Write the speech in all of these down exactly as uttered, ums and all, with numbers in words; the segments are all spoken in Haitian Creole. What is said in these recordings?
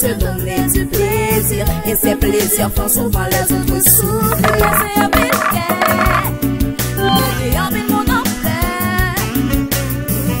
te donner du plaisir. Et ces plaisirs font souvent les autres souffrir. Pase anpil kè, mete anpil moun anfè.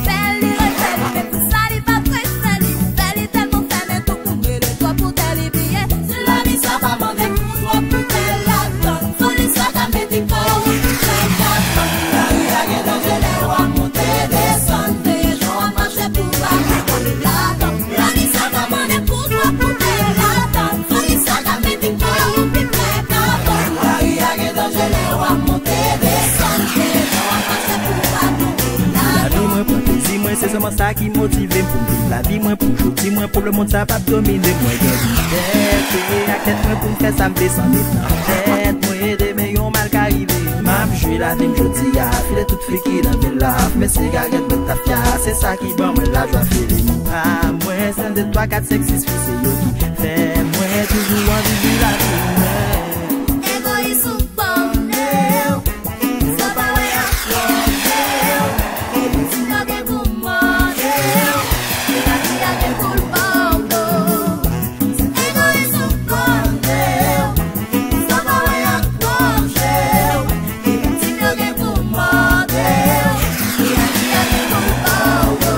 Fè li rete, li menm si sa li pa prese, li fè li tèlman fè, men tou pou mete twòp pou tè li bliye. Si lavi sa pa mande pou twòp pou tè latann, fò li sa ka mete kò ou pou tè kabann. Lari a gen danje lè w ap monte desann, veye jan w ap mache pou pa tonbe ladan. Lavi sa pa mande pou twòp pou tè ladan. Fò li sa ka mete kò ou pi pre kabann. Lari a gen danje lè w ap monte desann, veye jan w ap mache pou pa tonbe ladan. Lavi mwen pran plezi mwen, se sèlman sa ki motive m pou m viv lavi mwen pou jodi mwen, pwoblèm mond sa p ap domine mwen. Gen di tèt, veye ak tèt mwen pou m fè sa m vle san met nan tèt mwen. Demen yon mal ka rive. M ap jwi lavi m jodi a, file tout fi ki nan vil la, fimen sigarèt, bwè tafya, se sa ki ban mwen lajwa. File moun pa mwen, sèl de twa kat senk sis fi, se yo ki fè mwen toujou anvi jwi lavi mwen. Egoyis ou konnen w, sa pa wè ak pwòp je w, epi si yo gen pou mande w, lavi a gen pou l ba w do. Egoyis ou konnen w, sa pa wè ak pwòp je w, epi si yo gen pou mande w, lavi a gen pou l ba w do.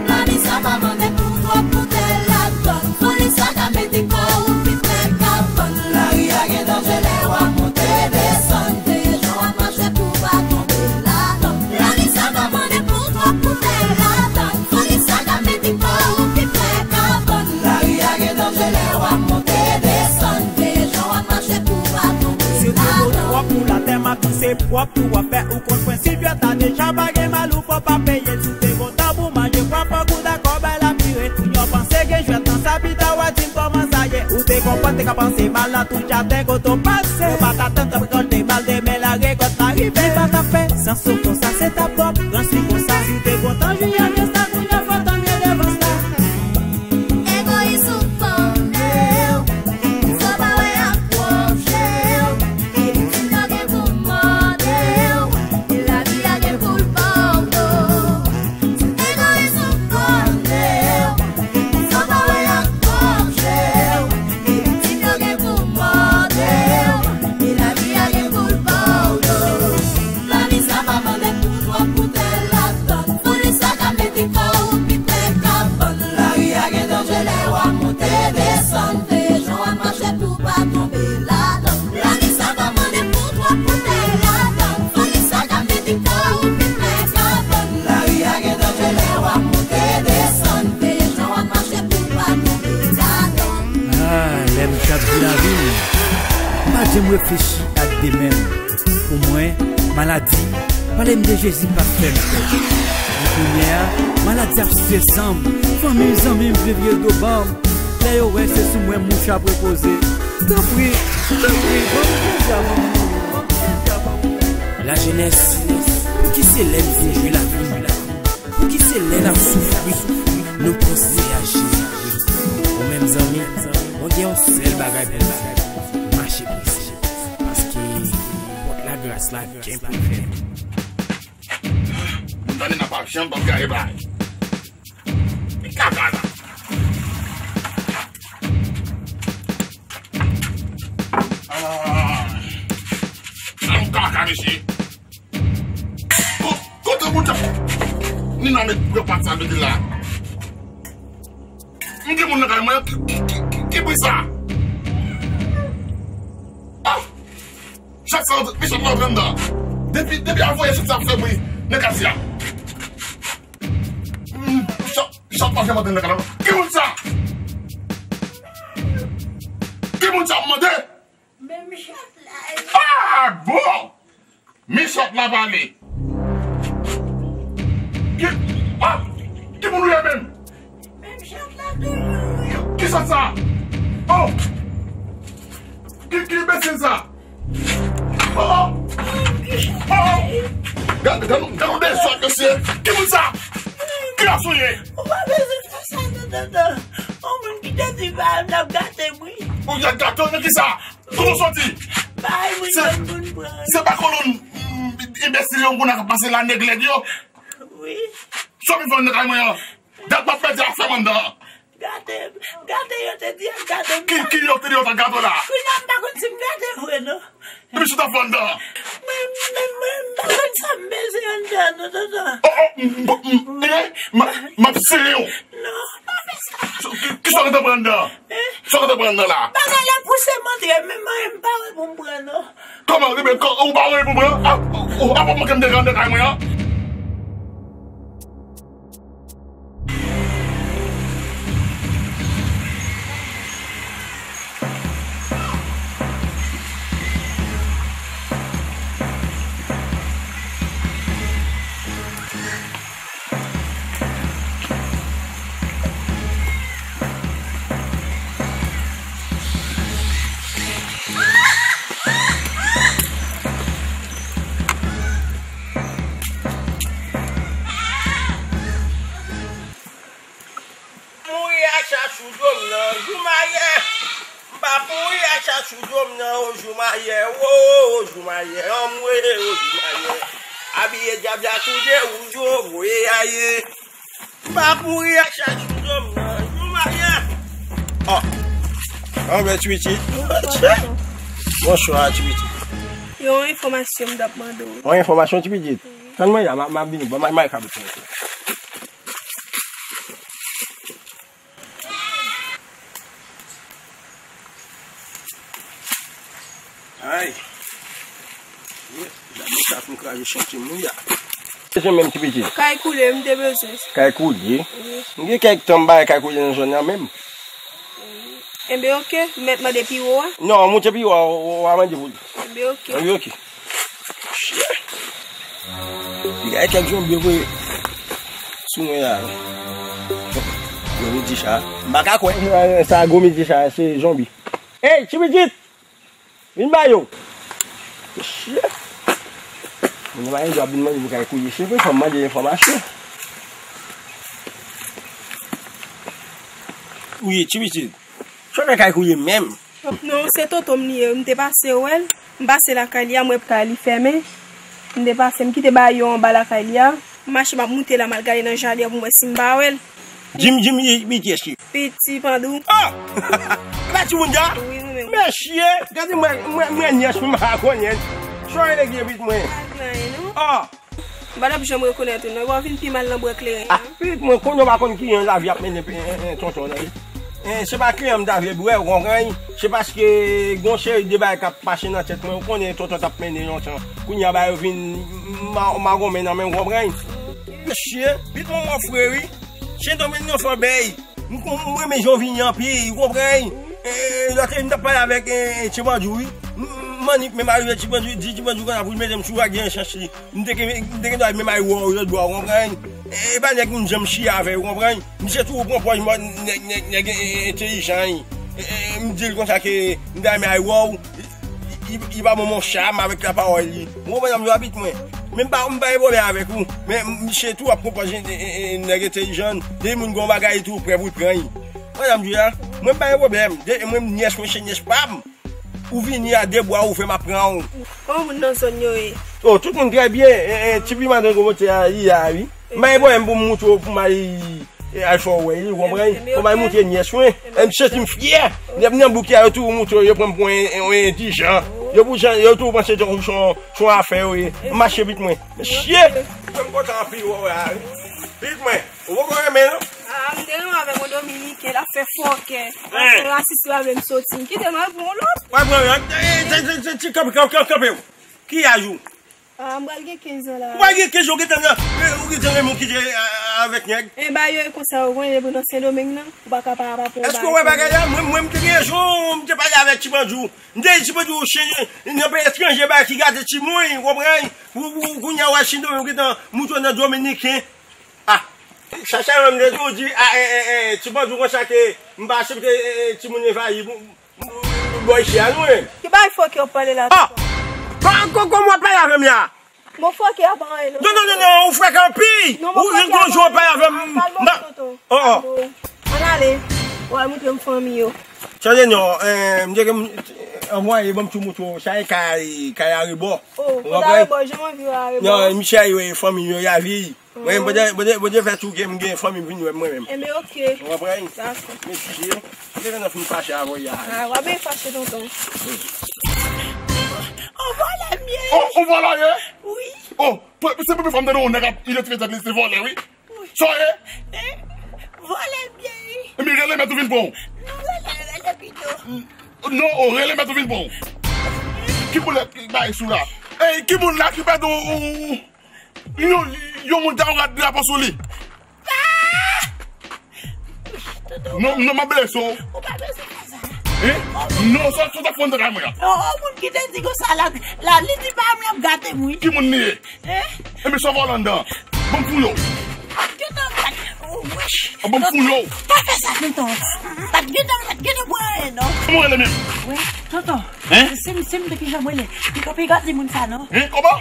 Lavi sa pa mande pou twòp pou tè ladan. Fò li sa ka mete kò ou pi pre kabann. Lari a gen danje lè w ap monte desann. Veye jan w ap mache pou w pa tonbe ladan. Lavi sa pa mande pou twòp pou tè ladan. Fò li sa ka mete kò ou pi pre kabann. Lari a gen danje lè w ap monte desann. Veye jan w ap mache pou w pa tonbe ladan. Si w te bon twòp pou latè, m ap di se pwòp tou w ap fè. Ou konn prensip jwèt la deja, pa gen mal ou fò pa peye. Si w te kontan pou manje pwa, fòk ou dakò bay la vire. Moun yo panse gen jwèt nan sa, pita w a di m kòman sa ye. Ou te konprann, te ka panse mal nan tout jaden kote w pase. Yo pa t atann t ap rekòlte mal, demen la rekòt la rive. Li pa t ap fè sans ou konsa, se t ap twòp rans li konsa. Si w te kontan jwi a gen sa, kounye a fò w tann revans la. Egoyis ou konnen w, sa pa wè ak pwòp je w, epi si yo gen pou mande w, lavi a gen pou l ba w do. Egoyis ou konnen w, sa pa wè ak pwòp je w, epi si yo gen pou mande w, lavi a gen pou l ba w do. Lavi sa pa mande pou twòp pou tè ladan. Fò li sa ka mete kò ou pi pre kabann. Lari a gen danje lè w ap monte desann. Veye jan w ap mache pou w pa tonbe ladan. Lavi sa pa mande pou twòp pou tè ladan. Fò li sa ka mete kò ou pi pre kabann. Lari a gen danje lè w ap monte desann. Veye jan w ap mache pou w pa tonbe ladan. Ah, lè m t ap di lavi m, m pa janm reflechi ak demen m. Pou mwen, maladi, pale m de Jezi pa fè m pè. Men kounye a, maladi ap strese m. Fanmi m, zanmi m vle vire do ban m. Lè yo wè se sou mwen mouch ap repoze. Tanpri, tanpri, ban m Jezi avan m mouri. Ban m Jezi avan m mouri. Lajennès, pouki se lè n vin jwi lavi n? Pouki se lè n ap soufri nou panse a Jezi? Ou menm zanmi, mwen gen yon sèl bagay pou w fè. Mache prese. Paske pòt lagras la gen pou l fèmen. Moun tande n ap ap janm p ap gade bay. Men kaka la. Ah. Sa yon kaka, mesye. Ko-, kote bout ap. Nina met gwo pat sa mete la. M gen moun nan kay mwen, ki, ki, ki, ki, ki bri sa? Ah! Chak sa, mechan nan pran dan. Depi, depi a voye chak sa ap fè bri nan katye a. Hmm, chat, chat pa janm antre nan kay la. Ki moun sa? Ki moun sa m mande? Menm chat la. Ah, bon! Men chat la pale. Ki, ah, ki moun ou ye menm? Menm chat la toujou wi. Ki chat sa? Oh! Ki, ki enbesil sa? Oh! Oh! Gad, gad, gad yon dezòd, mesye. Ki moun sa? Ki ras ou ye? Ou pa bezwen Tonton, yon moun ki te di pa m n ap gate m, wi. Ou te gate w nan kisa? Kote w soti? Bay mwen Se, yon moun pran. Se pa kolon, mm, enbesil yo konn ap pase la, nèg lèd yo. Wi. Sa w vin fè anndan kay mwen an? Dat m ap pèdi afè m anndan. Gate, gate yo te di ap gate m. Ki, ki yo te di yo t ap gate w la? Kounye a m pa konn si m gate vre non. Epi sa w t ap fè anndan? Mwen, mwen, mwen, m pa konn sa m bezwen anndan non, tonton. Oh, oh, m, m, m, eh, m, m ap siye w. Non, pa fè sa. Ki, ki sa w gentan pran anndan? Eh? Sa w gentan pran anndan la? Bagay la pouse m antre, men mwen, m pa wè pou m pran non. Kòman, ou pa wè pou m pran? A, ou, ou, apa manke m deja anndan kay mwen an? Mouri a chachou do m nan, jou mayè. M pa mouri a chachou do m nan, o jou mayè, o, o jou mayè, anmwe, o jou mayè. Abiye dyab la tou de wouj, o voye aye. M pa mouri a chachou do m nan, jou mayè. Ah, anben ti pitit. Bonswa, ti pitit. Yon enfòmasyon m t ap mande w. Yon enfòmasyon, ti pitit? Tann mwen la, m a, m a vini, ban m al mare kabrit mwen. Ay. Gade sa pou m kraze chanti moun ya. Se menm ti pitit. Kay koule, m te bezwen sa. Kay koule? Wi. M gen kèk tan m pa wè kay koule nan zòn nan menm. Enben, oke, m mèt mande pi wo a? Non, moute pi wo a, w a mande pou li. Enben, oke. Enben, oke. Li gen kèk zonbi vre sou mwen la. Gwo midi sa. M pa ka kwè. Sa gwo midi sa, se zonbi. Ey, ti pitit! Vin ba yo. Mesye. Moun pa gen dwa vin mande pou kay kouye. Se vre, fò m mande enfòmasyon. Wi, ti pitit. Sa w fè kay kouye menm? Non, se tonton m li ye. M te pase wè l. M pase lakay li a, m wè kay li fèmen. M te pase, m kite bayo anba lakay li a. M mache, m ap moute la, m al gade nan jaden an pou m wè si m pa wè l. Jim, Jim, li, li kiyès li? Piti Pandou. Oh! E pa timoun sa? Wi, mwen menm. Mesye, gade mwen, mwen, mwen nyès mwen pa konnen. Sa w rele ki pitit mwen? Pa gen anyen, non. Oh! M pa t ap janm rekonèt ou, non. W ap vin pi mal nan bwè kleren an. Ah, pitit mwen, konnen w pa konn ki jan lavi ap mennen, eh, eh, tonton, non. Eh, se pa kleren m ta vle bwè, w konprann? Se paske gon seri de bagay k ap pase nan tèt mwen, w konnen tonton t ap mennen lontan. Kounye a, bagay yo vin ma-, magonmen nan men, w konprann? Mesye, pitit mwen, mwen fre, wi. Sendomeng nan fò bèy. M, m, m renmen jan w vini anpil, ou konprann? E, lòt, m t ap pale avèk, e, e, Ti Bandjou, wi. M, m annik menm arive Ti Bandjou, di Ti Bandjou konsa pou l mete m sou ak gen chans li. M te gen, m te gen dwa menm al wè w lòt bò, ou konprann? E, e pa nèg moun janm chire avè, ou konprann? Misye toujou pran pòz mò nèg, nèg, nèg, e, e, entèlijan, wi. E, e, m di l konsa ke m ta renmen al wè w. Li, li, li pa bon monchè a, m avèk lapawòl li. Ou konprann sa m di w a pitit mwen? Men m pa, m pa gen pwoblèm avèk ou. Men misye tou ap konpòze, e, e, e, nèg entèlijan. Depi moun gen yon bagay, li tou prè pou l pran li. Ou konprann sa m di w a? Mwen m pa gen pwoblèm. De, mwen nyès mwen se nyès pa m. Ou vini a de bwa ouvè, m ap pran w. Kòman moun nan zòn yo ye? Oh, tout moun trè byen. E, e, ti piman nan gwo moute a, li a, wi. M pa gen pwoblèm pou m moutre w, pou m al E al fè w wè li, ou konprann? Enben, enben, ou bay montre nyès mwen. Enben, m santi m fyè. Nèg nan bouk la, yo toujou montre yo pran m pou yon, yon, yon entèlijan. Yo pou jan, yo toujou panse se yon, se yon afè yo ye. M mache vit mwen. Mesye! M kontan anpil wè w la, wi. Vit mwen. Ou poko renmen, non? Ah, m te renmen avèk yon dominiken, l ap fè fòkè. L ap fè rasis, li pa vle m soti. M kite m al pran yon lòt. W al pran yon lòt. E, e, e, e, kanpe, kanpe, kanpe, kanpe. Ki laj ou? Ah, m pral gen kenz an la. Ou pral gen kenz an, ou gentan nan, ou gentan renmen kite, a, a, avèk nèg. E ba yo e konsa, ou konnen depi nan Sendomeng nan, ou pa ka pa, pa pran yon bagay. Èske w wè bagay la? Mwen, mwen, m te gen jou, m te pale avèk Ti Bandjou. M te di Ti Bandjou, chen, nan peyi etranje, bagay ki gate timoun, ou konprann? Ou, ou, kounye a, w al Sendomeng, ou gentan moutre nan dominiken. Ah, sa, sa, mwen, m te toujou di, ah, eh, eh, eh, Ti Bandjou konsa ke m pa aksepte, eh, eh, timoun envayi. Bò isi a nou menm. Ki bagay fòkè w ap pale la? Ah! Kò-, kò-, kòman w ap pale avè m la? Bon, fòkè a pa anyen non. Non, non, non, non, ou frekan anpil. Ou gon jan w ap pale avè m. Oh, oh. Ale, w al montre m fanmi yo. Chanje non, eh, m te gen anvwaye ban m tou mouton, sa e kay, kay arebò. Oh, ou konn konprann? Arebò, jan mwen viv arebò. Non, misye a ye fanmi yo, y a vi. Mwen, Bondye, Bondye, Bondye fè tou gen, m gen fanmi m vin wè mwen menm. Enben, oke. Ou konprann? Dakò. Mesye, m te gen nan fin fache avè y a. Ah, w ap byen fache, tonton. On vòlè m ye. Oh, on vòlè ye? Wi. Oh, se premye fwa m tande yon nèg ap idantifye tèt li se vòlè, wi. Sa w ye? Eh, vòlè m ye, wi. Epi rele mèt ou vin pran w. Non, rele, rele pito. Non, o rele mèt ou vin pran w. Ki boulèt ki bay sou la? Ey, ki moun la ki pèdi yon, yon, yon moun ta yon rad drapo sou li? Ah! Non, non, m ap blese w. Ou pa bezwen fè sa. Hein? Non, sa, sa w t ap fè anndan kay mwen an. Oh, oh, moun ki te di konsa la, la, li di pa m, l ap gate m, wi. Ki moun li ye? Hein? Enben, sa w vòlè anndan an? Ban m fouye w. Gentan bat. Oh, wesh. Ah, ban m fouye w. Pa fè sa, tonton. M pa t gentan, m pa t gentan pran anyen, non. Kòman w rele menm? Wi, tonton. Hein? Se m, se m, ki jan m rele? Li pa pi gade moun sa, non. Hein? Kòman?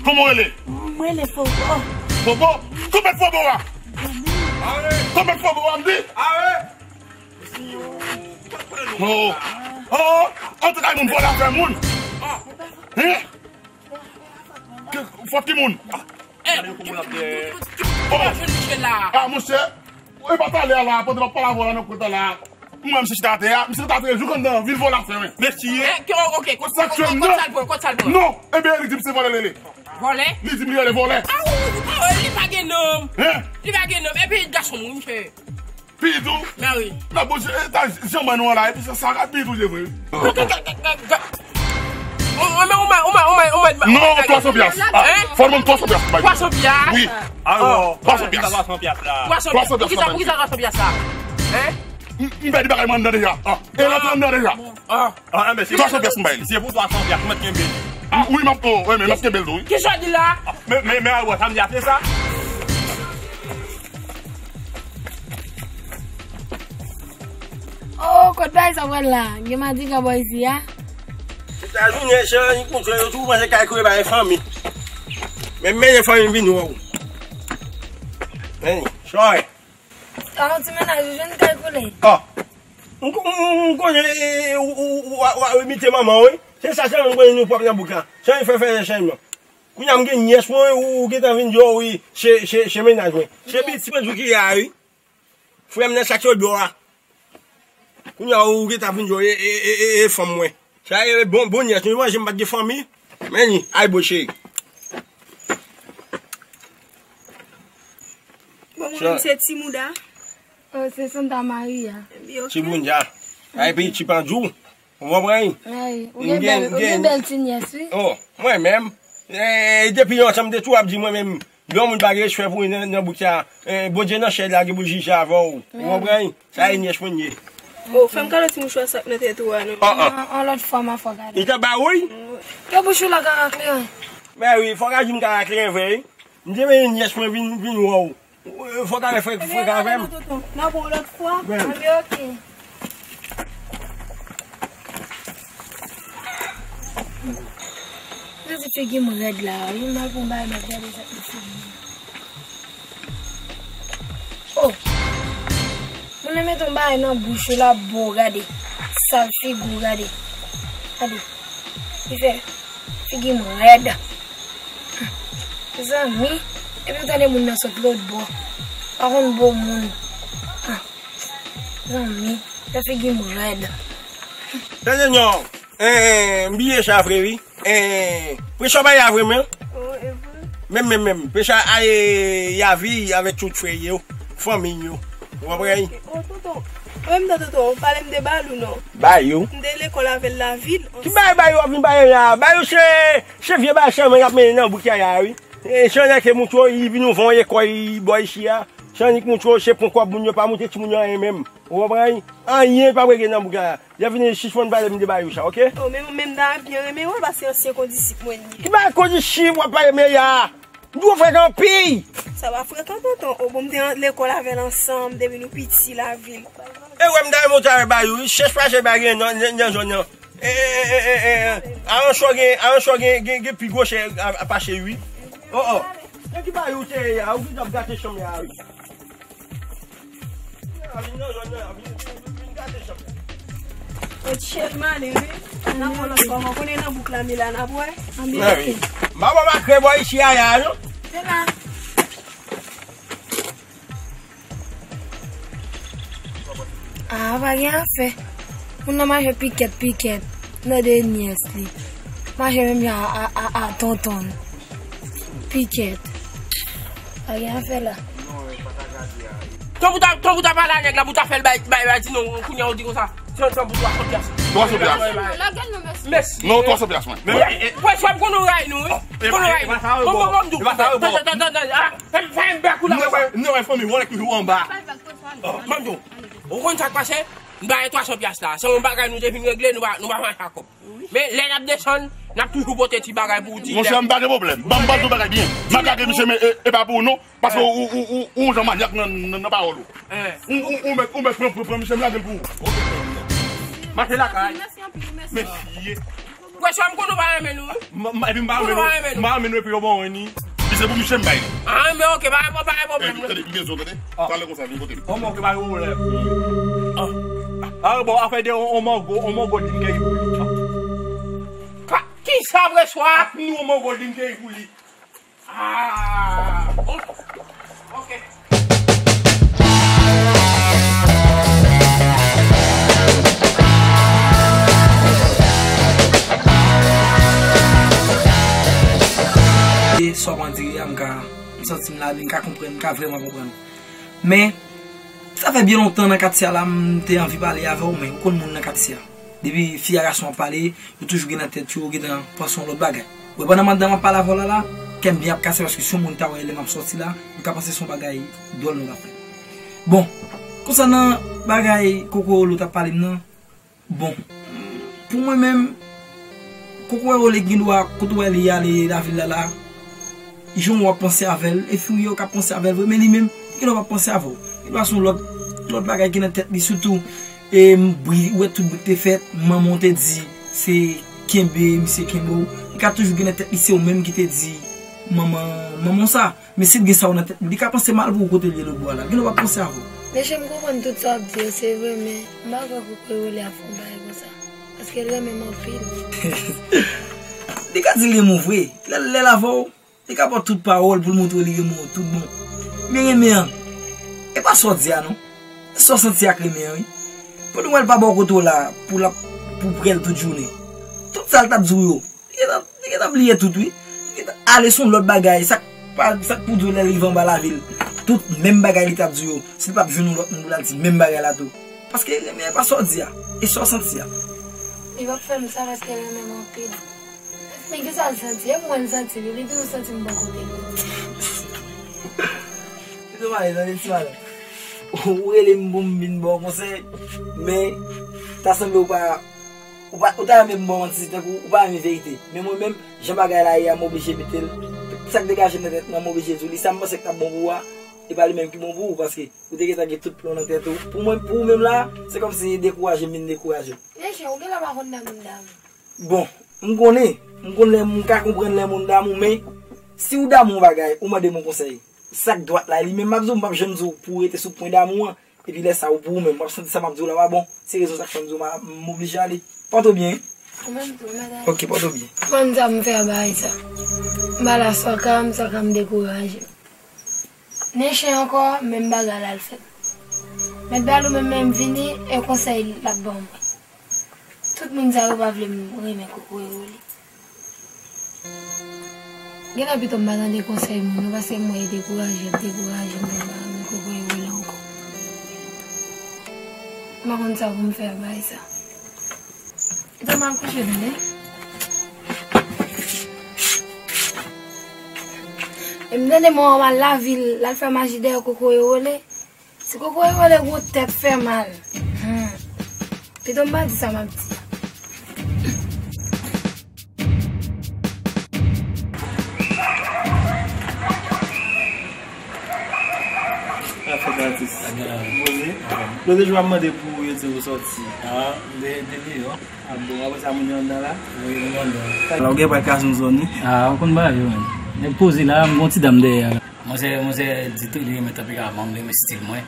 Kòman w rele? M rele Fobo. Fobo? Konbyen Fobo a? Konbyen Fobo a, m di? Oh, oh, antre kay moun, vòlè afè moun. Hein? Ki, fòt ki moun? Eh, ki, ki, ki, ki moun ap jwenn Michel la? Ah, monchè, e pa talè a la, pandan w ap pale avè w la nan kwen talè a, m wè misye chita atè a, misye rete atè jou anndan, vin vòlè afè mwen. Mesye. Eh, ki, oh, oke, kot, kot, kot, kot sa l pran, kot sa l pran? Non, enben, li di m se vòlè li rele. Vòlè? Li di m li rele vòlè. Ah, ou, ou, ou, li pa gen nonm. Hein? Li pa gen nonm. Epi gason moun, misye. Pitit ou? Mèri. Nan bon, eta janm nou an la, epi sa, sa ka pitit ou, je vre. Ou, ou, ou, ou, ou, ou, ou, non, twa san pyas. Ah, hein? Fò nou ban m twa san pyas pou bay. Twa san pyas? Wi. Alò, twa san pyas. Twa san pyas la. Twa san pyas. Poukisa, poukisa twa san pyas la? Hein? M, m pèdi bagay mwen anndan deja. Ah, e lòt anndan deja. Ah. Ah, enben, se twa san pyas m bay li. Se pou twa san pyas, ou mèt kenbe li. Wi, m ap, oh, wi, men m ap kenbe l tou, wi. Kisa w di la? Men, men, men, a wè, sa m di a, se sa? Oh, kot bagay sa pral la? Gen madigra bò isi a? Se ta jounen, se annik moun, yo tou panse kay koure bay fanmi. Men, men, fanmi vin wè w. Men, chòy. A yon ti mennaj, ou jwenn kay koule. Ah. M, m, m konnen, eh, ou, ou, ou, ou, ou imite manman w, wi. Se sa sèlman m konnen nou pwòp nan bouk la. Sa nou fè fè chanjman. Kounye a m gen nyès mwen, ou, ou gentan vin di, oh, wi, se, se, se mennaj mwen. Se pitit mwen tou ki la, wi. Frè m nan sa ki sot bò a. Kounye a ou gentan vin di, oh, e, e, e, e, e fanm mwen. Sa e bon, bon nyès, nou manje m pa t gen fanmi. Men li, ay bo cheri. Bon, mwen menm se Ti Mouda. Oh, se Santa Maria. Ti Mouda. Ay, epi Ti Pandjou. Ou konprann? Ay, ou gen bèl, ou gen bèl ti nyès, wi. Oh, mwen menm. Eh, depi lontan m te tou ap di mwen menm, yon moun pa gen respè pou mwen nan, nan bouk sa. Eh, Bondye nan syèl la gen pou l jije avè w. Ou konprann? Sa e nyès mwen ye. Oh, fè m kado ti mouchwa sa k nan tèt ou a, non. Ah, ah. An, an lòt fwa, m a fò gade. Li ta ba ou, wi? Ke bouch ou la ka rakle, wi. Men wi, fò ka di m ka rakle vre, wi. M te vle nyès mwen vin, vin wè w. Fò ka fè frè, frè ka avè m. N ap wè w lòt fwa. Anben, oke. Gade figi m rèd la, wi. M al pou m bagay, m ap gade sa k nan figi m. Oh! Moun nan mete yon bagay nan bouch ou la, bo, gade. Sal figi w, gade. Gade. Li fè figi m rèd. Mezanmi, epi w tande moun nan sot lòt bò. Pa konn bo moun. Ah. Mezanmi, fè figi m rèd. Tande non. Eh, eh, m bliye sa vre, wi. Eh, preche w bay la vre, men. Oh, e vre? Menm, menm, menm. Preche a, a, e, Yavi avèk tout frè yo, fanmi yo. Ou konprann? Ok. Oh, tonton. Mwen menm, tonton, ou pale m de Bayou, non? Bayou? M te lekòl avè l lavil. Ki bagay Bayou ap vin pale la? Bayou se, se vye bagay sèlman y ap mennen nan bouk yaya, wi. E, se annik ke moun yo, li vin ouvè yon lekòl, li bò isi a. Se annik moun yo, se pran kòb moun yo, pa montre timoun yo anyen menm. Ou konprann? Anyen pa regle nan bouk la. Lè vini, sispann pale m de Bayou sa, oke? Oh, men, men m ta byen renmen wè l, paske ansyen kondisip mwen li ye. Ki bagay kondisip w ap pale m ye a? M di w frekan anpil! Sa pa frekan, tonton. Oh, bon, m te lekòl avè l ansanm, depi nou piti, lavil. E wè, m ta renmen w te avè Bayou, wi. Chèch pase bagay nan, nan, nan zòn nan. E, e, e, e, e, e. Aranchò gen, Aranchò gen, gen, gen pi gwo chè a, a pase, wi. Oh, oh. Nan ki Bayou w te ye a? Ou ki t ap gate chanm la, wi. Vin nan zòn nan, vin, vin, vin gade chanm nan. Kot cheri m ale, wi. N ap wè lòt fwa, mwen konnen nan bouk la, Mila, n ap wè. Anben, oke. M pa bon makre bò ichi a ya, non. Se la. Ah, pa gen afè. Moun nan mache pikèt, pikèt. Nan de nyès li. Mache menm jan a, a, a, a tonton. Pikèt. Pa gen afè la. Tanpou ta, tanpou ta pale a nèg la, pou ta fè l bay, bay, bay, di non, kounye a ou di konsa. Tanpou twa san pyas. Twa san pyas. Lagèl non, mèsi. Mèsi. Non, twa san pyas, mwen. Wè, wè, wè, m konnen w rayi nou, wi. M konnen w rayi nou. Bon, bon, bon, m di w. Tann, tann, tann, tann, ah, fè m, fè m bèk ou la konsa. Non, wè, fanmi, w wè ki ou anba. Ban m di w, ou konn sa k pase? M ba twa san pyas la. Se yon bagay nou te vin regle, nou pa, nou pa mache ak kòb. Men lè n ap desann, n ap toujou pote ti bagay pou w di. Monchè, m pa gen pwoblèm. Ban m ba w bagay byen. M ap lage misye, men e, e pa pou ou non. Paske ou, ou, ou, ou yon jan manyak nan, nan, nan pawòl ou. Ou, ou, ou mèt, ou mèt pran, pran, pran misye, m lage l pou ou. Mache lakay. Mèsi anpil, mèsi. Mesye. Presyon, m konnen w pa renmen nou, wi. M, m, epi m pa renmen nou. M pa renmen nou epi yo bon wi. Li se pou misye m bay. Ah, men oke, pa, pa, pa gen pwoblèm. Tande, m bezwen tande. Pale konsa, vin kote m. Bon, oke, pa gen pwoblèm. Ah, bon, afè de on, on mango, on mango di m ke li pou li. Ki sa, presyon? Nou on mango di m ke li pou li. Ah, bon. Oke. E sa w pral di a, m ka, m santi m la, m ka konprann, m ka vrèman konprann. Men, sa fè byen lontan nan katye a la, m te anvi pale avè w, men ou konn moun nan katye a. Depi fi a gason ap pale, yo toujou gen nan tèt yo, yo gentan panse yon lòt bagay. Wè, pandan madanm ap pale avè w la, la, kè m byen ap kase paske si yon moun ta wè lè m ap sòti la, yo ka panse se yon bagay dwòl nou t ap fè. Bon, konsènan bagay Kokoyolo t ap pale m nan, bon, pou mwen menm, Kokoyolo gen dwa, kote w wè li ale lavil la, la, jan w ap panse avè l, e fi w ye w k ap panse avè l vre, men li menm, gen dwa p ap panse avè w. Gen dwa se yon lòt, lòt bagay ki nan tèt li, sitou, e, m, bri, ou wè tout bri k te fèt, manman w te di, se kenbe, misye kenbe w. Li ka toujou gen nan tèt li, se ou menm ki te di manman, manman w sa. Men si l gen sa w nan tèt li, li ka panse mal pou ou kote l ye lòt bò a la. Gen lè w ap panse avè w. Mesye, m konprann tout sa w ap di yo, se vre, men m pa kwè Kokoyolo ap fè yon bagay konsa. Paske l renmen m anpil. Li ka di l renmen w vre. Lè, lè l avè w, li ka ba w tout pawòl pou l montre w li renmen w tout bon. Men renmen an, e pa sa w di a non. E sa w santi ak renmen an, wi. Pou nou wè l pa bò kote w la, pou l ap, pou prè l tout jounen. Tout sa l t ap di w yo, li gentan, li gentan bliye tout, wi. Li gentan ale sou yon lòt bagay. Sa k pa, sa k pou di w lè l rive anba lavil. Tout menm bagay li t ap di w yo. Si l p ap jwenn yon lòt moun pou l al di menm bagay la tou. Paske renmen an e pa sa w di a. E sa w santi a. Li p ap fè m sa paske l renmen m anpil. Men kisa l santi? E mwen l santi li, li toujou santi m bò kote l. Pito m ale, tande ti madanm. Ou rele m pou m vin ba w konsèy, men ta sanble ou pa, ou pa, ou ta renmen m ba w manti, tankou ou pa renmen verite. Men mwen menm, jan bagay la ye a, m oblije mete l. Sa k degaje nan tèt mwen, m oblije di w li. Sa m panse k t ap bon pou ou a, e pa li menm ki bon pou ou, paske ou te gentan gen tout plan nan tèt ou. Pou mwen, pou ou menm la, se kòmsi dekouraje m vin dekouraje w. Mesye, ou genlè pa konn lè moun damou. Bon, m konnen, m konn lè m ka konprann lè moun damou, men si w damou yon bagay, ou mande m yon konsèy. Sa k dwat la, li menm m ap di w, m p ap janm di w pou w rete sou pwen damou an, epi lè sa ou pou ou menm, w ap santi sa m ap di w la pa bon. Se rezon sa k fè m di w m a, m oblije ale. Pòte w byen. Ou menm tou, mèt ale. Oke, pòte w byen. Konn sa m fè a bagay sa. M ale a swa ka m, swa ka m dekouraje. Nen chen ankò, menm bagay la l fèt. Mèt bal ou menm, menm vini, e konsèy l ap ban mwen. Tout moun sa yo pa vle m renmen Kokoyolo. Genlè pito m pa tande konsèy moun yo, paske m wè e dekouraje, ap dekouraje m, m pa renmen Kokoyolo ankò. M pa konn sa pou m fè ak bagay sa. Pito m al kouche tande. E m tande manman m al lavil, l al fè maji dèyè Kokoyolo. Si Kokoyolo gwo tèt fè mal. Hmm. Pito m pa di sa m ap di a. Sa fèt, atis? Poze. Lòt jou w ap mande pou yo di ou sòti. Ah, de, de deyò. Ah, bon, apre sa, moun yo anndan la? Wi, moun yo anndan. Ala, ou gen pral kraze yon zòn, wi. Ah, ou konn bagay yo, menm. Nèg poze la, m gon ti dam dèyè a. Monchè, monchè di tou li renmen tanperaman m, li renmen stil mwen.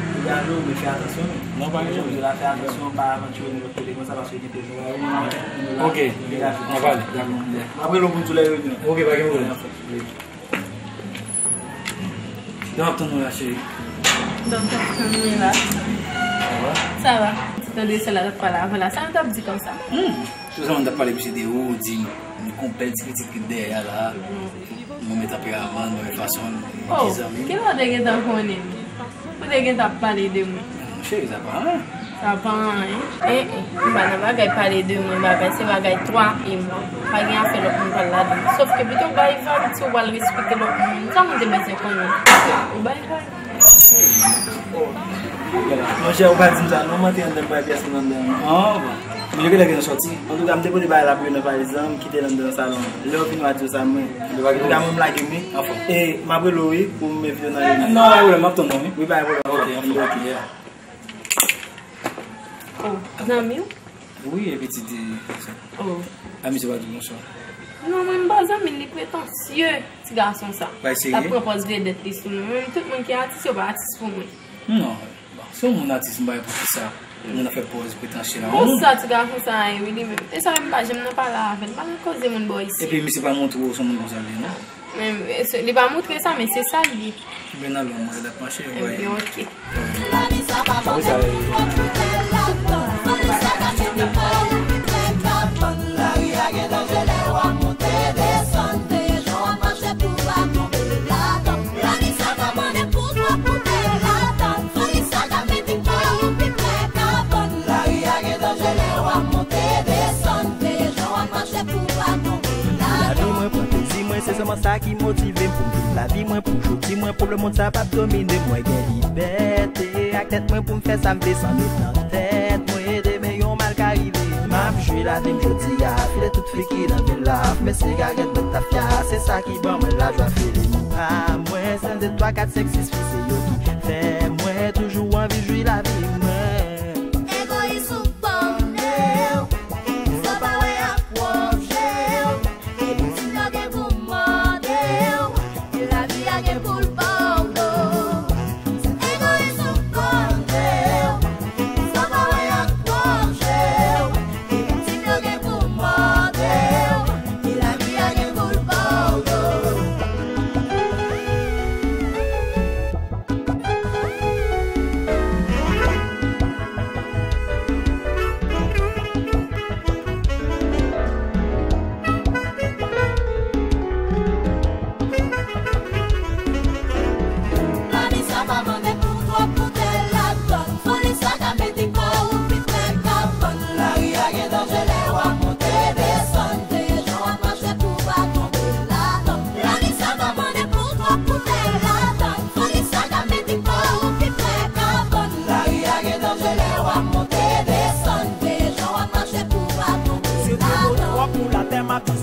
Degaje w, men fè atansyon wi. Non, pa gen pwoblèm. Fè atansyon, pa avantire nenpòt kote konsa, paske gen tèt nou la, yo, nou la, nou la. Ok. Degaje w. N ap pale, dakò. M ap rele w pou nou tou lè reyinyon. Ok, pa gen pwoblèm. Donk, tann nou la, cheri. Donk, tann nou la. Sa va? Sa va? Ti tande sè la t ap pale avan la. Sa nou t ap di konsa? Hmm. Tout sa moun t ap pale, misye te ou, di m, m gon bèl ti pitit ki dèyè a la. Mwen men tanperaman, mwen men fason, m, oh, ki zanmi m. Kilè w te gentan konnen m? Ou te gentan ap pale de mwen? Cheri, sa pa anyen. Sa pa anyen. Eh, eh, m pa nan bagay pale de mwen, bagay, se bagay twa e mwa. Pa gen afè lòt moun pral ladan. Sòf ke pito w bay vag, si w pral respekte lòt moun, sa moun te bezwen konnen? Ou bay vag. Monchè, ou pa di m sa, non, m antre anndan, m pa wè pyès moun anndan. Ah, bon. Men yo genlè gentan sòti. Antouka, m te pote bagay la pou yo nan valiz lan, m kite l anndan nan salon an. Lè yo vini, w a di yo sa, mwen. Antouka, mwen, m lage m wi. Anfen. E, m ap rele w wi, pou m envite w nan reyinyon. Non, pa gen pwoblèm, m ap tann ou wi. Wi, pa gen pwoblèm. Ok, anfen, ok, yeah. Oh, zanmi w? Wi, e pitit de. Oh. A, misye pa di bonswa. Non, mwen, m pa zanmi l, li pretansye, ti gason sa. Bay serye? L ap pran pòz vedèt li sou nou. Menm tout moun ki atis, yo pa atis pou mwen. Non, bon, se yon moun atis, m pa wè poukisa moun ap fè pòz pretansye la. Bon, sa ti gason sa ye, wi, li menm. E sa menm pa janm nan pale avè l. M pa nan koze moun bò isi. Epi misye pa montre w se yon moun konsa l ye, non? Men, e se, li pa montre sa, men se sa l ye. Ebyen, n al wè, mwen, l ap mache, ebyen, ok. Sa wi, sa ye. Lavi mwen pran plezi mwen, se sèlman sa ki motive m pou m viv lavi mwen pou jodi mwen, pou lemonn sa p ap domine m. Mwen gen libète ak tèt mwen pou m fè sa m vle san met nan tèt mwen demen yon mal ka rive. M ap jwi lavi m jodi a, file tout fi ki nan vil la, ap men sigarèt, bwè tafya, se sa ki ban mwen lajwa. File m pa mwen, sèl de twa, kat, senk, sis fi, se yo ki fè mwen toujou anvi jwi lavi mwen. Egoyis ou konnen w, sa pa wè ak pwòp je w, e pitit yo gen pou mande w, e lavi a gen pou l ba w do. Egoyis ou konnen w, sa pa wè ak pwòp je w, e pitit yo gen pou mande w, e lavi a gen pou l ba w do.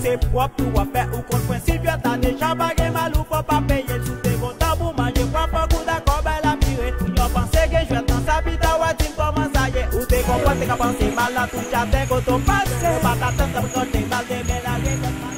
E pwòp tou w ap fè, ou konn prensip jwèt la deja, pa gen mal ou fò pa peye. Si w te kontan pou manje, pwòp fòk ou dakò bay la vire. Yon panse gen jwèt nan sa pita, w a di m kòman sa ye. Ou te konprann, te ka panse mal nan tout jaden kote w pase. Ou pa ka tann k ap ranje mal demen la gen tèt mal.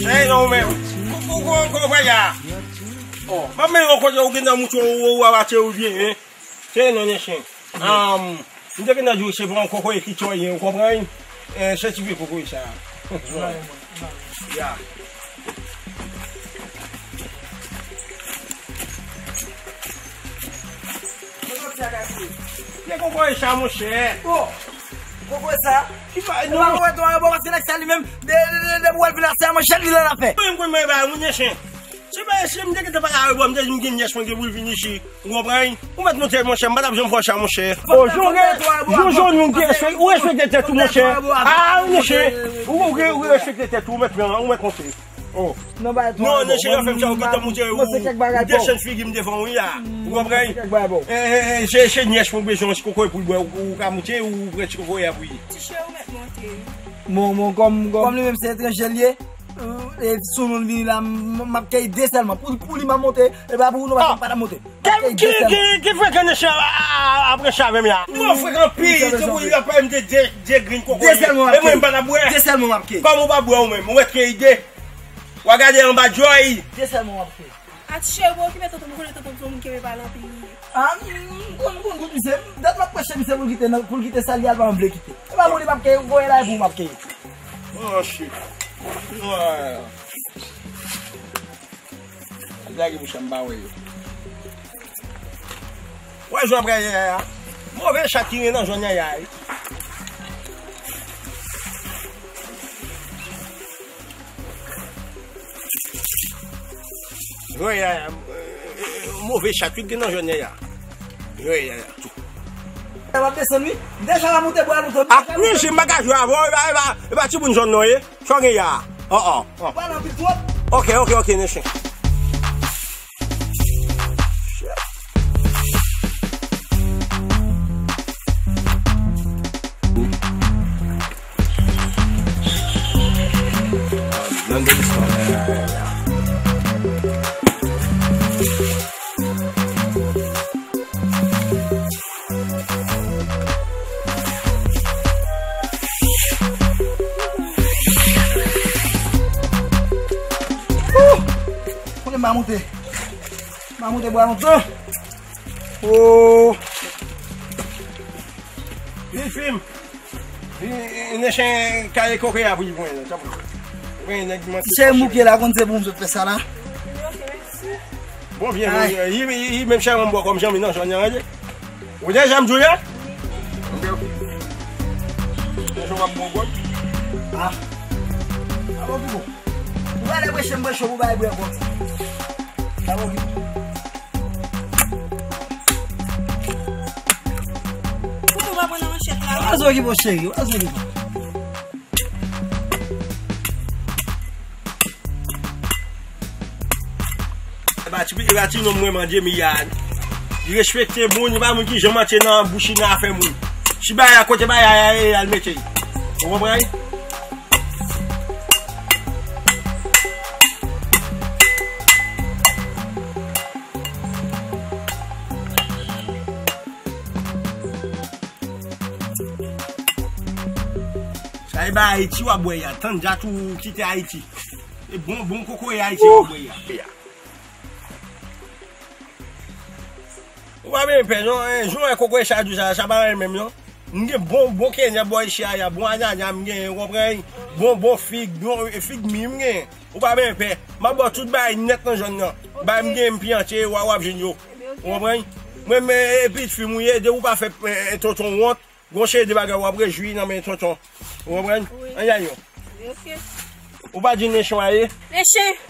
Cheri, non, ou menm. Kou, kou, kou, kou, kou, ya. Oh, m ap men yon kote ou gen nan mouton ou, ou, ou abache ou byen, hein. Cheri, non, Nèchen. Um, m te gen nan di w se pa yon kokoye ki tchoye, ou konprann? Eh, se ti vye kokoye sa. Ya. Vye kokoye sa, monchè. Oh, kokoye sa? Ki pa, e pa non. Kokoye tou, e bon, paske nèg sa li menm, de, de, de, de pou wè l vin la, se manchèt li nan afè. Mwen, mwen, mwen, ba, moun Nèchen. Se pa, se m te gentan pale avè w, m te di m gen nyès mwen gen pou l vin isi. Ou konprann? Ou mèt monte, monchè, m pa t ap janm fè w sa, monchè. O, Jojo, Jojo, nou gen respè, ou respekte tèt ou, monchè. Ah, monchè, ou, ou, ou respekte tèt ou, ou mèt pran, ou mèt monte. Oh. Non, Nèchen, yo fè m sa, ou gentan monte, ou desann figi m devan w, wi, a. Ou konprann? Eh, eh, eh, se, se nyès mwen bezwen, yon ti kokoye pou l bwè, ou, ou ka monte, ou pran ti kokoye a pou li. Ti cheri, ou mèt monte. Bon, bon, kòm, kòm li menm se etranje l ye, e, sou nou l vini la, m, m ap keyi de sèlman. Pou, pou li, m ap monte, e pa pou nou, paske m pa t ap monte. M ap keyi de sèlman. Ki, ki, ki frekan Nèchen a, a, a, ap ranse avè m ya? Mwen frekan anpil, se pou li ap pale m de, de, de grenn kokoye. De sèlman m ap keyi. E mwen, m pa t ap bwè. De sèlman m ap keyi. Kòman w pa bwè ou menm? Ou mèt keyi de. W a gade anba djòy. De sèlman m ap keyi. A ti cheri, pa okipe tonton m, ou konnen tonton m se yon moun ki renmen pale anpil li ye. Ah, m, m konn, m konn gout misye. Dat m ap preche misye pou l kite, pou l kite sa li al pa m vle kite. E pa moun li p ap keye, voye la e pou m ap keye. Oh, shit. Lage bouch la, m pa wè yo. Wè jan w ap rayi yaya. Move chat ki gen nan zòn yaya, wi. Wi, yaya, move chat wi ki gen nan zòn yaya. Wi, yaya, tou. Sa w ap desann, wi. M deja la monte bwa nou tou. Ah, wi, si m pa ka jwe avè w, e pa, e pa, e pa timoun zòn nan w ye. Sa w gen ya? Oh, oh, oh. Ou pale anpil twòp. Ok, ok, ok, Nèchen. Kote m a monte? M a monte bwa lontan. Oh. Vin fim. Vin, Nèchen kale kokoye a pou li pran nan. Pran nèg manti. Cheri mouke la, konn se pou m sot fè sa la. Bon, vyen, vyen, vyen. Li, li, li menm cheri mwen bò kòm janmi nan zòn nan, tande. Ou deja m di w la? Ok, ok. Deja w ap bon bon. Ah. Ah, bon, bon. Ou pa lè preche m preche, ou pa lè bwè kòb. Sa bon. Pou nou pa pran nan manchèt la. Ou pa zo ki bon cheri, ou pa zo ki bon. E pa ti, e pa ti nonm mwen mande mi a. Li respekte moun, li pa moun ki janm antre nan bouch li nan afè moun. Si bagay a kote bagay a ye, al mete. Ou konprann? Sa e ba Ayiti w ap bwè ya. Tann dat ou kite Ayiti. E bon, bon kokoye Ayiti w ap bwè ya. Ou pa menm pè non, en, jan w wè kokoye sa dou sa, sa pa menm non. M gen bon, bon kenyan bò ichi a ya, bon anana m gen, ou konprann? Bon, bon fig, bon, e, fig mi m gen. Ou pa menm pè. M ap ba w tout bagay nèt nan zòn nan. Bagay m gen, m pyante, w a, w ap jwenn yo. Ou konprann? Mwen, men, e, pitit fi m ou ye, depi w pa fè, e, e, tonton wont, gon seri de bagay w ap rejwi nan men tonton. Ou konprann? Wi. Ann y al non. Wi, ok. Ou pa di Nèchen w a ye? Nèchen,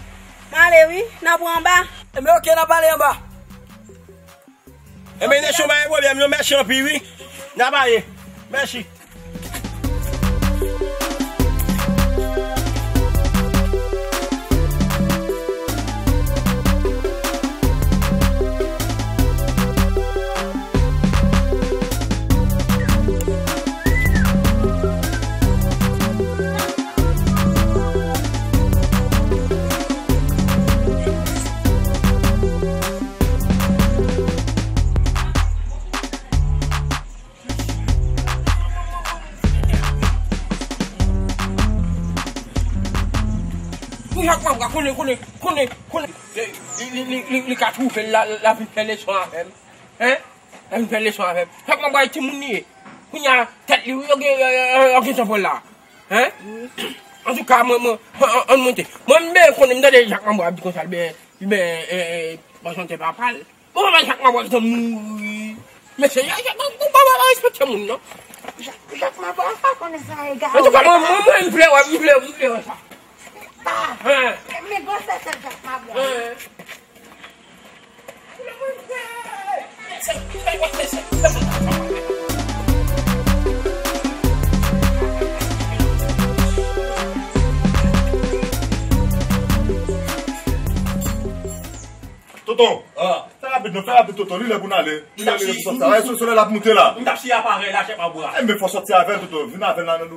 m ale wi, n ap wè anba. Enben ok, n ap pale anba. Enben, Nechon, pa gen pwoblèm, non, mèsi anpil, wi. N a pale. Mèsi. Pou Jak Mabwa, konnen, konnen, konnen, konnen. Li, li, li, li, li ka twouve l la, l ap vin fè leson avè m. Hein? L ap vin fè leson avè m. Jak Mabwa e timoun li ye. Kounye a, tèt li, yo gen, yo, yo, yo gen tanpon la. Hein? Antouka, mwen, mwen, an, an, ann monte. Mwen, m ben konnen, m tande Jak Mabwa ap di konsa, l ben, l ben, eh, eh, pa chante papa l. Bon, mwen, Jak Mabwa gentan mouri. Mesye, Jak, Jak Mabwa pa respekte moun, non. Jak, Jak Mabwa pa konnen sa egare. Antouka, mwen, mwen, mwen, m vle wè, m vle, m vle wè sa. Pa. Hein? Men gwosè tèt Jak Mabwa. Hein? Tonton, ah, fè rapid non, fè rapid tonton, li lè pou n ale. Li lè pou sòti. Solèy la ap moute la. M t ap siye aparèy la, Jak Mabwa. Enben fò sòti avè l tonton, vin avè l nan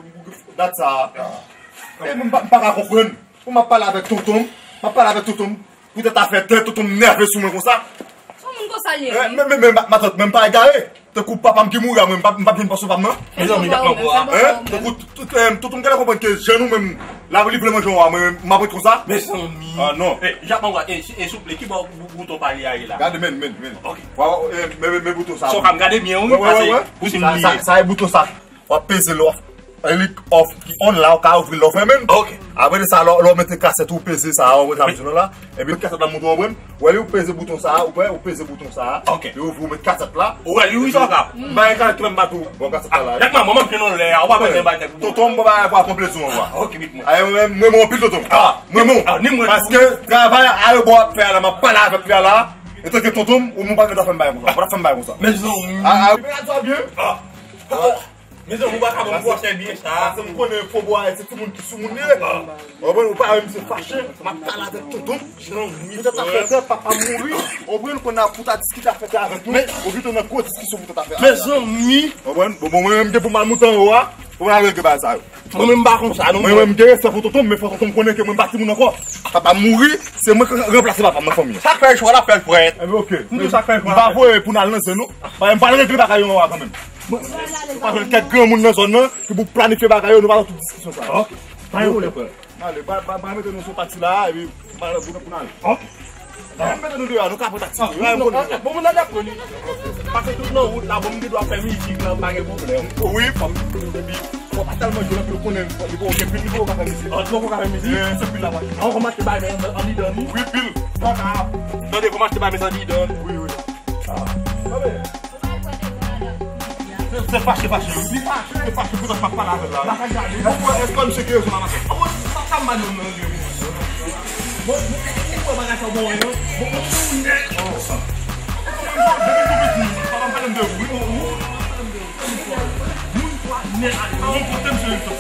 dat sa. E m pa, m pa ka konprann. Pou m ap pale avèk tonton m, m ap pale avèk tonton m, poutèt afè tè, tonton m nève sou mwen konsa. Se yon moun konsa l ye, wi. Men, men, men, matant, men m pa egare. Tankou papa m ki mouri a, mwen, m p ap, m p ap jwenn pòsyon pa m nan. Mezanmi, Jak Mabwa. Hein? Tankou tout, tout, eh, tonton m genlè konprann ke jan nou menm, la li vle manje w a, mwen, m ap ret konsa. Mezanmi. Ah, non. Eh, Jak Mabwa, eh, si, eh, souple, ki bò bou-, bouton pale a ye la? Gade, men, men, men. Ok. Wa, eh, men, men, men bouton sa. Sa w ka m gade byen, wi, paske pou si m bliye. Sa, sa, sa e bouton sa. W ap peze l, w ap, e li off, ki on la, w ka ouvri l lè w fèmen l. Ok. Apre de sa, lè w, lè w mete kasèt ou peze sa, ou wè sa m di nou la. Epi kasèt la monte w pran. Ou wè li, ou peze bouton sa, ou wè, ou peze bouton sa. Ok. Li ouvri, ou met kasèt la. Ou wè li, wi, sa w ka. M pa gen kasèt ki menm bat ou. Bon, kasèt la la. Jak Mabwa, m ap jwenn yon lè, ou pa bezwen bay tèt ou. Tonton m, bon, bagay pou akonpli sou mwen. Ok, vit mwen. Ay, mwen, mwen, mwen, anpil tonton m. Ah. Mwen, mwen. Ah, ni mwen. Paske travay arebò ap fè a la, m ap pale avèk li a la. Etanke tonton m, ou mwen pa gen dwa fè m bagay konsa. Ou pa t ap fè m bagay konsa. Mezanmi. Ah, ah. Ah. Mezanmi, ou pa ka ban m gwosè byen sa. Paske m konnen fo bò a se timoun ki sou moun li ye. Ou konprann, ou pa wè misye fache, m ap pale avèk tonton m. Poutèt afè tè, papa m mouri, ou konprann, kounye a pou ta diskite afè tè avèk nou, ou vin nan gwo diskisyon poutèt afè a. Mezanmi. Ou konprann, bon, bon, mwen menm gen pou m al moute anwo a, pou m al regle bagay sa yo. Mwen menm m pa konsa non. Mwen menm m gen respè pou tonton m, men fò tonton m konnen ke mwen pa timoun ankò. Papa m mouri, se mwen k ranplase papa m nan fanmi an. Sa k fè l chwa, l ap fè l frèt. Enben, ok. M di sa k fè l chwa. M pa voye pou n al nan zen non. Paske m pral regle bagay yo anwo a kanmenm. Ou pa jwenn kèk granmoun nan zòn nan ki pou planifye bagay yo, nou pa nan tout diskisyon sa. Ok. Pa gen pwoblèm, frè. Ale, ba, ba, ba mete nou sou pati la, epi ba, pou, pou n ale. Ok. Ba mete nou deyò, nou ka pran taksi. Ah, nou, nou, ah, bon, moun nan dakò li. Paske tout nan wout la, bon, m gen dwa fè mizik la, pa gen pwoblèm. Wi, fò m, epi, fò pa tèlman jwe, epi ou konnen, li poko gen pil, li poko ka fè mizik. Ah, li poko ka fè mizik? Eh. Se pil la, pa. An, kòman te bay men andidan ni? Wi, pil. Tande, kòman te bay men andidan? Wi, wi. Ah. Se, se fache, fache. Li fache, se fache, poutèt m ap pale avè l la. Ou kwè, èske misye gen rezon nan afè? Sa, sa m ba nou nan gen pou mwen. Bon, bon, ou kwè bagay sa bon, non? Bon, bon, ou nèt. Depi tou piti, papa m pale m de ou. Wi, ou, ou. Moun twa nèt, a yon kote m se yon sòt.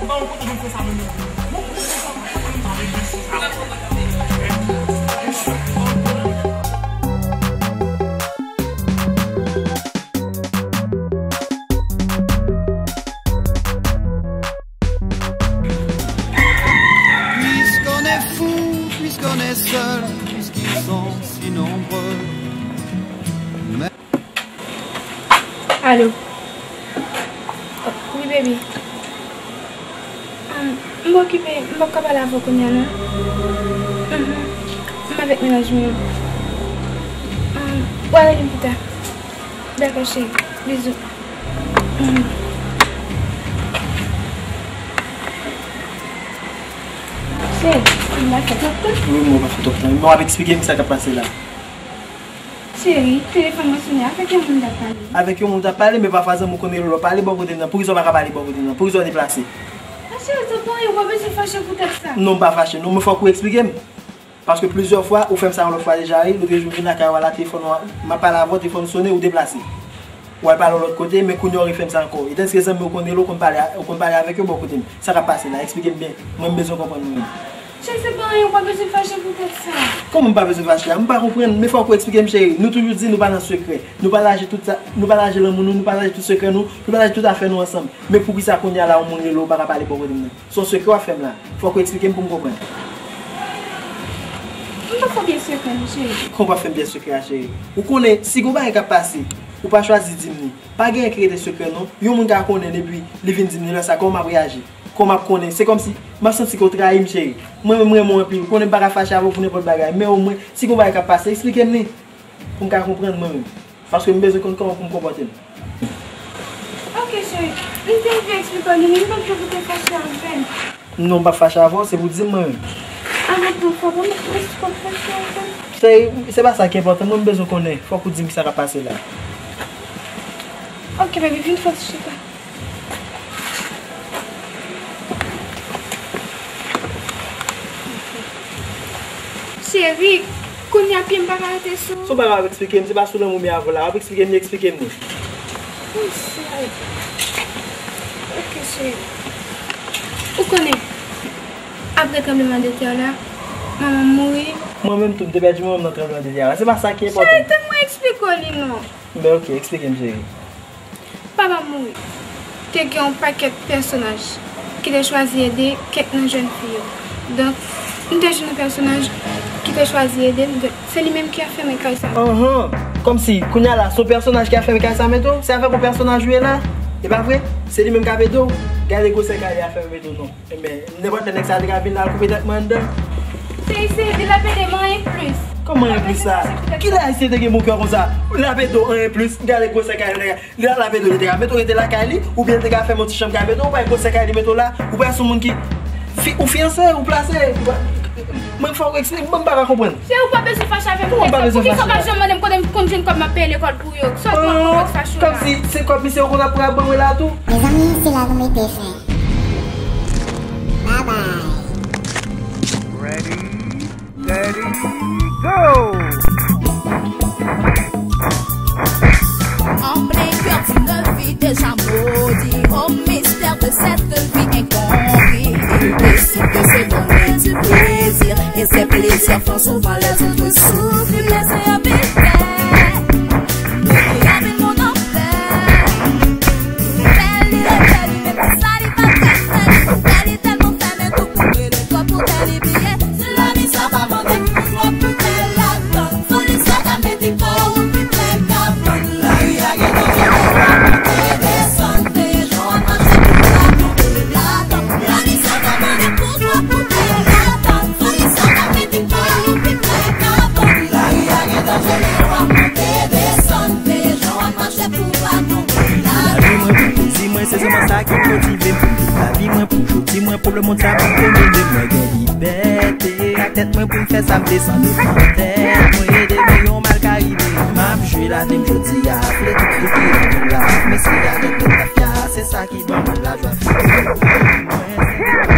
Ba yon kote m fè sa menm. Bon, bon, bon, bon, bon, bon, bon, bon, bon. Puisqu'on est fou, puisqu'on est seul, puisqu'ils sont si nombreux. Alo. Wi, baby. Um, m okipe, m p ap ka pale avè w kounye a, non. Mhm. M avèk mennaj mwen an. Um, w a rele m pita. Dakò, cheri. Bizou. Mhm. Cheri, m pa fè twòp tan. Wi, mwen pa fè twòp tan. Bon, w ap eksplike m sa k ap pase la. Cheri, telefòn mwen sonnen, avèk yon moun m t ap pale. Avèk yon moun w t ap pale, men pafwa zanmi w konnen lè w pale bò kote l nan, poukisa w pa ka pale bò kote l nan? Poukisa w deplase? A cheri, tonton, ou pa bezwen fache poutèt sa. Non, m pa fache, non, men fòk ou eksplike m. Paske plizyè fwa, ou fè m sa yon lòt fwa deja, wi, lòt jou m vin lakay ou a la, telefòn ou a, m ap pale avè w, telefòn sonnen, ou deplase. Ou al pale yon lòt kote, men kounye a ou refè m sa ankò. E tandiske zanmi w konn rele w, konn pale a, ou konn pale avèk yo bò kote m. Sa k ap pase la? Eksplike m byen. Mwen, m bezwen konprann mwen menm. Cheri, se pa anyen, ou pa bezwen fache poutèt sa. Kòman m pa bezwen fache a? M pa konprann, men fòk ou eksplike m, cheri. Nou toujou di nou pa nan sekrè. Nou pataje tout sa, nou pataje lanmou nou, nou pataje tout sekrè nou, nou pataje tout afè nou ansanm. Men poukisa kounye a la, yon moun rele w, ou pa ka pale bò kote m nan? Se yon sekrè w ap fè m la. Fòk ou eksplike m pou m konprann. M pa fè w pye sekrè m, cheri. Kòman w ap fè m pye sekrè a, cheri? Ou konnen, si gon bagay k ap pase, ou pa chwazi di m li. Pa gen anyen ki rete sekrè, non. Yon moun ka konnen epi li vin di m li lè sa, kòman m ap reyaji? Kòman m ap konnen? Se kòmsi m ap santi ke w trayi m, cheri. Mwen menm, m renmen w anpil. Ou konnen m pa ka fache avè w pou nenpòt bagay. Men omwen, si gon bagay k ap pase, eksplike m li. Pou m ka konprann mwen menm. Paske m bezwen konn kòman pou m konpòte m. Ok, cheri. M te vle eksplike w li, men m pa t vle pou w te fache avè m. Non, m p ap fache avè w, se pou w di m mwen menm. Avan tout fwa, ban m eksplike w fache avè m. Se, se pa sa ki enpòtan, mwen m bezwen konnen. Fòk ou di m kisa k ap pase la. Ok, baby, vin fò chita. Cheri, kounye a pye m pa ka rete sou. Se w pa ka ap eksplike m, se pa sou lanmou m ye avè w la. W ap eksplike m li, eksplike m li. Wi, cheri. Ok, cheri. Ou konnen, apre tranblemanntè la, manman m mouri. Mwen menm tou, m te pèdi manman m nan tranblemanntè a. Se pa sa ki enpòtan. Cheri, tann mwen eksplike w li non. Ben ok, eksplike m, cheri. Papa m mouri. Te gen yon pakèt pèsonaj ki te chwazi ede kèk nan jèn fi yo. Donk, m te jwenn yon pèsonaj ki te chwazi ede m. Donk, se li menm ki anfèmen kay sa. Anhan! Kòmsi, kounye a la, se yon pèsonaj ki anfèmen kay sa mete w? Se avèk yon pèsonaj ou ye la? E pa vre? Se li menm k ap ede w? Gade gwosè kay li anfèmen mete w non. Enben, nenpòt lè nèg sa te ka vin la, l koupe tèt mwen anndan. Se, se, l ap ede m anyen plis. Kòman anyen plis sa? Kilè Ayisyen te gen bon kè konsa? L ap ede w anyen plis. Gade gwosè kay li, li ap ede w, li te ka mete w rete lakay li, oubyen li te ka fè m yon ti chanm kay mete w, ou pa wè gwosè kay li mete w la, ou pa wè se yon moun ki fi-, ou fiyanse, ou plase, ou pa, mwen fò w eksplike, mwen m pa ka konprann. Se ou pa bezwen fache avè m. Kòman m pa bezwen fache? Poukisa w pa janm mande m kote m konn jwenn kòb m ap peye lekòl pou yo? Sa w konn fache la? Kòmsi se kòb misye yo konn ap pran ap ban mwen la tou? Mezanmi, se la nou mete fen. Bye bye. Ready, steady, go! En plein cœur d'une vie déjà maudite, au mystère de cette vie incomprise, il décide de se donner du plaisir, et ces plaisirs font souvent les autres souffrir, les invités. Li ap vin moun anfè. Fè li rete li menm sa li pa ka fè. Fè li tèlman fè men tou pou rele kò pou fè li bliye. Si lavi sa pa mande pou twòp pou fè latann. Fò li sa ka mete kò ou pi prè kabann. Lari a gen danje pou monte desann. Peyejan ap mache pou pa tonbe latann. Lavi sa pa mande pou twòp pou fè latann. Fò li sa ka mete kò ou pi prè kabann. Lari a gen danje pou monte desann. Lavi mwen pou plezi mwen, se sèlman sa ki motive m pou m viv lavi mwen pou jodi mwen, pou lemonn sa pou demen. Mwen gen libète ak tèt mwen pou m fè sa m vle san defann tèt mwen. Demen yon mal ka rive, m ap jwe lavi m jodi a, vle tout figi lavi m la. Mesi avèk tout mafya, se sa ki ban mwen lajwa. Mwen se